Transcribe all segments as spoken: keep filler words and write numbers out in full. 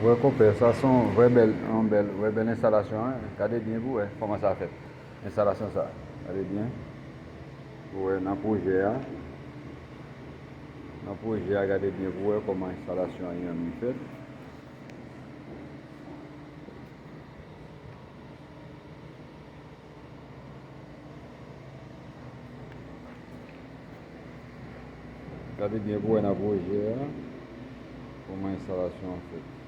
Wè, konpè, sa se yon vrè bèl, yon bèl, vrè bèl enstalasyon, en. Gade byen pou wè kòman sa fèt. Enstalasyon sa. Gade byen. Pou wè nan pwojè a. Nan pwojè a, gade byen pou wè kòman enstalasyon an li menm li fèt. Gade byen pou wè nan pwojè a kòman enstalasyon an fèt.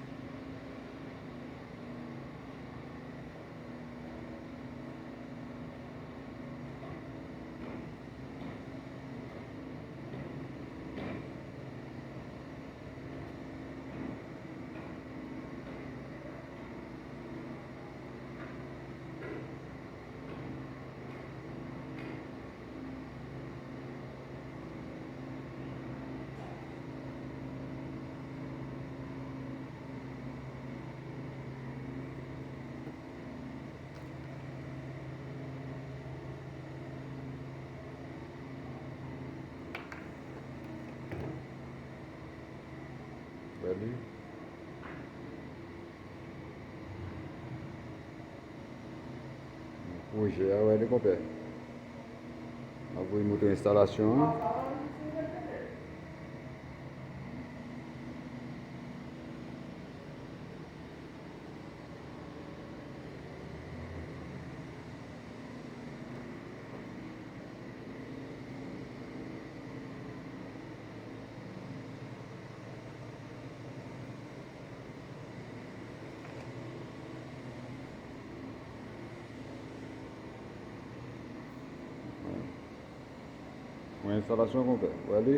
Wè li. Pwojè a, wè li, konpè. M ap voye montre enstalasyon an. Yon enstalasyon konplè. Wè li.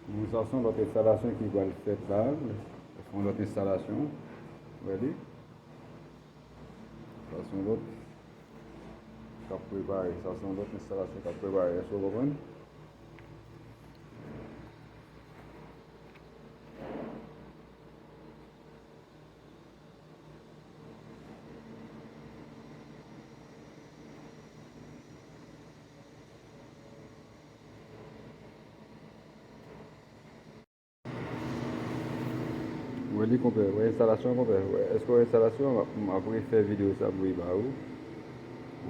Bon, sa se yon lòt enstalasyon ki pral fèt la. Sa se yon lòt enstalasyon. Wè li. Sa se yon lòt k ap prepare. Sa se yon lòt enstalasyon k ap prepare. Èske w konprann? Wè li, konpè, wè enstalasyon, konpè. Wè, èske w wè enstalasyon? M ap, m ap refè videyo sa m voye ba ou.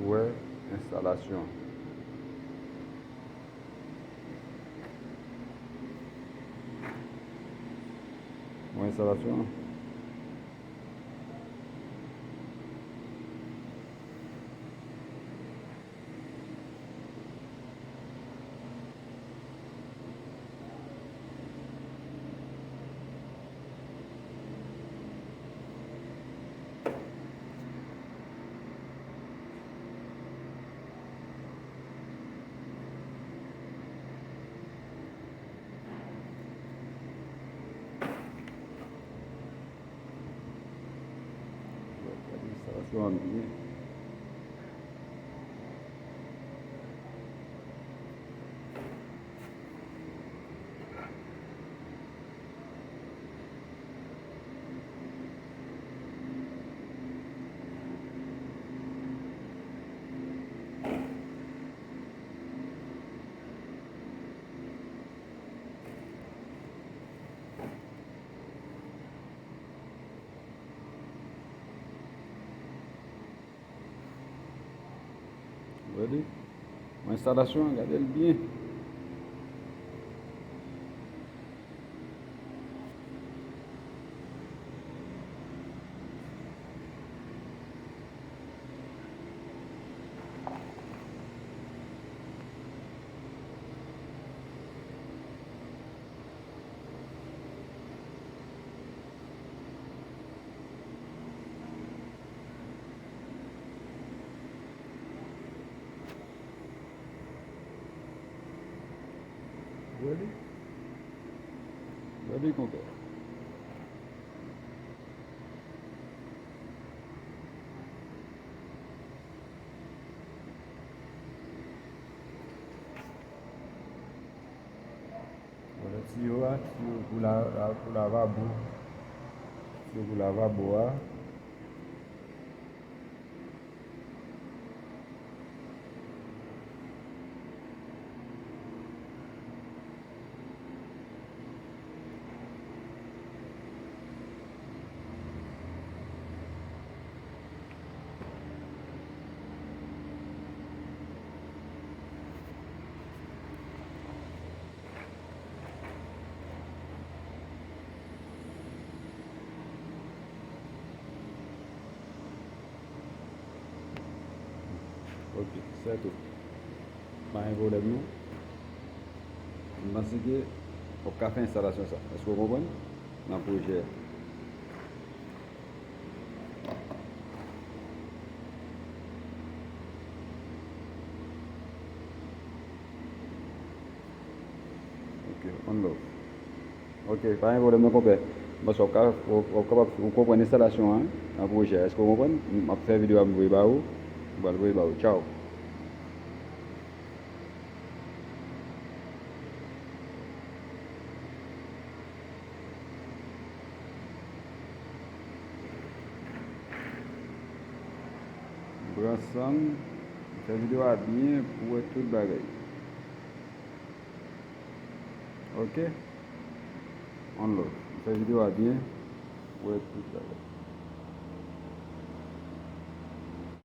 Ou wè enstalasyon. Wè enstalasyon. Gade enstalasyon an byen. Gade. Enstalasyon an, gade l byen. Ready? Ready, konpè. Vwala tiyo a, tiyo pou la, pou lavabo. Tiyo pou lavabo a. Ok, sèto. Pa gen pwoblèm non. M panse ke w ap ka fè enstalasyon sa. Èske w konprann? Nan pwojè a. Ok, one love. Ok, pa gen pwoblèm non, konpè. M panse w ap ka, w, w ap kapab, ou konprann enstalasyon an, nan pwojè a. Èske w konprann? M ap fè videyo a, m voye ba ou. M pral voye ba ou. Tchaw. Pran san w, fè videyo a byen pou w wè tout bagay. Ok? One love. Fè videyo a byen pou w wè tout bagay.